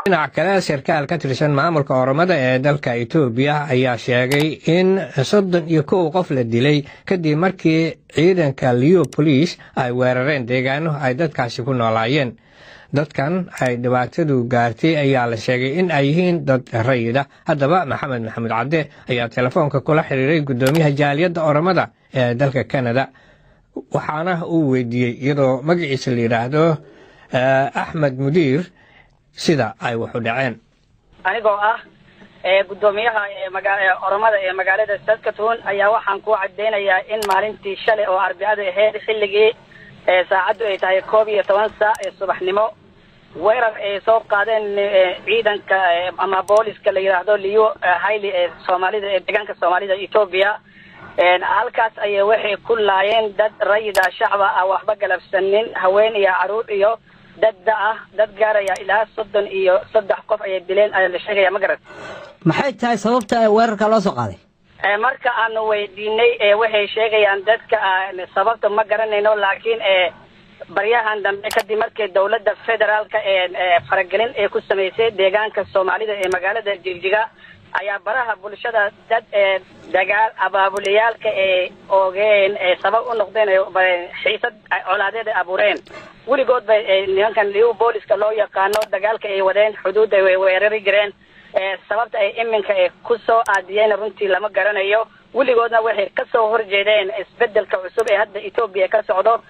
Dhinac kale, sarkaal ka tirsan maamulka Oromada ee dalka Itoobiya ayaa sheegay in 31 qof la dilay kadib markii ciidanka Liyu Police ay weerareen deegaano ay dadkaasi ku noolaayeen. Dadkan ay dhibaatadu gaartay ayaa la sheegay in ay yihiin dad rayida. Haddaba, Maxamed Maxamuud Cadde ayaa telefoonka kula xiriiray guddoomiyaha jaaliyadda Oromada ee dalka Canada, waxaana uu weydiiyey, iyadoo magaciisa la yidhaahdo Axmed Mudiir, sida ay wax u dhaceen. Anigoo ah guddoomiyaha Oromada ee magaalada Saskatoon ayaa waxaan ku cadeynayaa in maalintii shalay oo Arbicada ahayd, xilligii saacaddu ay tahay 11 saac ee subaxnimo, weerar ay soo qaadeen ciidanka ama booliska la yidhaahdo Liyu Hayli ee Soomaalida ee deegaanka Soomaalida Etoobiya. Halkaas ayay waxay ku laayeen dad rayida, shacba ah, waxba galabsanin, haween iyo caruur iyo dad da ah. Dad gaaraya ilaa 33 qof ayay dileen ayaa la sheegaya, ma garat? Maxay tahay sababta weerarka loo soo qaaday? Marka aanu weydiinay, waxay sheegayaan dadka sababta ma garanayno, laakiin baryahan dambe, kadib markii dawladda federaalka ee faragelin ee ku samaysay deegaanka Soomaalida ee magaalada Jigjiga, ayaa baraha bulshada dad dagaal abaabuliyaalka ee oogeen ee sabab u noqdeen xiisad colaadeed ay abuureen. Weligood bay nimankan Liyu Booliska loo yaqaano dagaalka ay wadeen, xuduudda way weerari jireen. Sababta ay iminka ay ku soo aadiyeen runtii lama garanayo. Weligoodna waxay kasoo horjeedeen isbedelka cusub ee hadda Etoobiya ka socdo,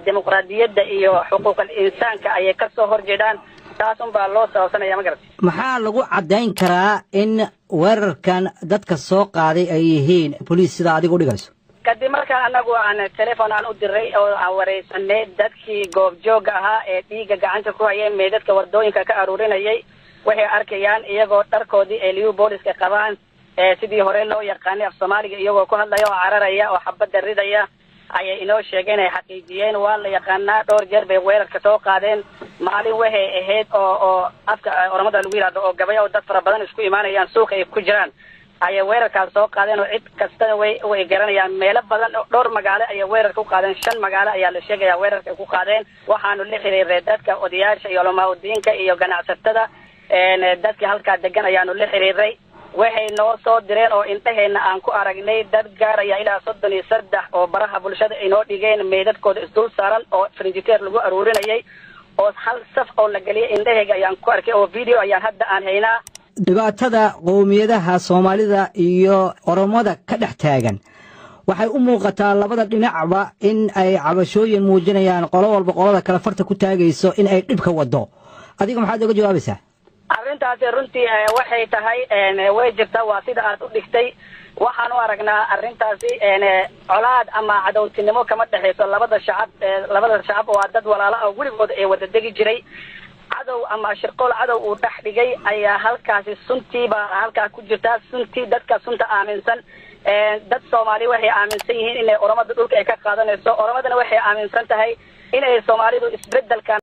dimuqraadiyadda iyo xuquuqal insaanka ayay kasoo horjeedaan. Taas un baa loo sababsanaya, ma garat? Maxaa lagu caddayn karaa in weerarkan dadka soo qaaday ay yihiin boliis, sida adiga udhigayso? Kadib markaan anagu aan telefon aan u diray oo aan wareysanay dadkii goobjooga ahaa ee dhiigga gacanta ku hayay, meydadka wadooyinka ka aruurinayay, waxay arkayaan iyagoo dharkoodii ay Liyu Booliska qabaan, sidii hore loo yaqaanay af Soomaaliga iyagoo ku hadlaya oo cararaya oo xabadda ridaya ayay inoo sheegeen, ay xaqiijiyeen. Waa la yaqaanaa, dhowr jeer bay weerarka soo qaadeen. Maalin waxay ahayd oo afka Oromada lagu yihahdo oo gabaya oo dad fara badan isku imaanayaan, suuqa ay ku jiraan, ayay weerarkaas soo qaadeen oo cid kastana way garanayaan. Meelo badan, dhowr magaalo ayay weerarka ku qaadeen, shan magaalo ayaa la sheegaya weerarka ay ku qaadeen. Waxaanu la xiriiray dadka odayaasha iyo culamaaudiinka iyo ganacsatada, dadkii halkaa degan ayaanu la xiriiray. Waxay noo soo direen oo indhaheena aan ku aragnay dad gaaraya ilaa 33 oo baraha bulshada ay noo dhigeen, meydadkooda isdul saaran oo frinjiteer lagu aruurinayay oo hal saf oo la geliyay. Indhahayga ayaan ku arkay oo video ayaan hadda aan haynaa. Dhibaatada qowmiyadaha Soomaalida iyo Oromada ka dhex taagan waxay u muuqataa labada dhinacba in ay cabashooyin muujinayaan, qolo walba qolada kale farta ku taagayso in ay dhibka wado. Adiga maxaad oga jawaabaysaa? Arrintaasi runtii waxay tahay way jirtaa, waa sida aad u dhigtay. Waxaan u aragnaa arrintaasi colaad ama cadowtinimo kama dhexayso labada shacab. Labada shacab waa dad walaalo ah, weligood ee wada degi jiray. Cadow ama shirqool cadow uu dhex dhigay ayaa halkaasi, suntii baa halkaa ku jirtaa, suntii dadka sunta aaminsan. Dad Soomaali waxay aaminsan yihiin inay Oromada dhulka ay ka qaadanayso, Oromadana waxay aaminsan tahay inay Soomaalidu isbedelkan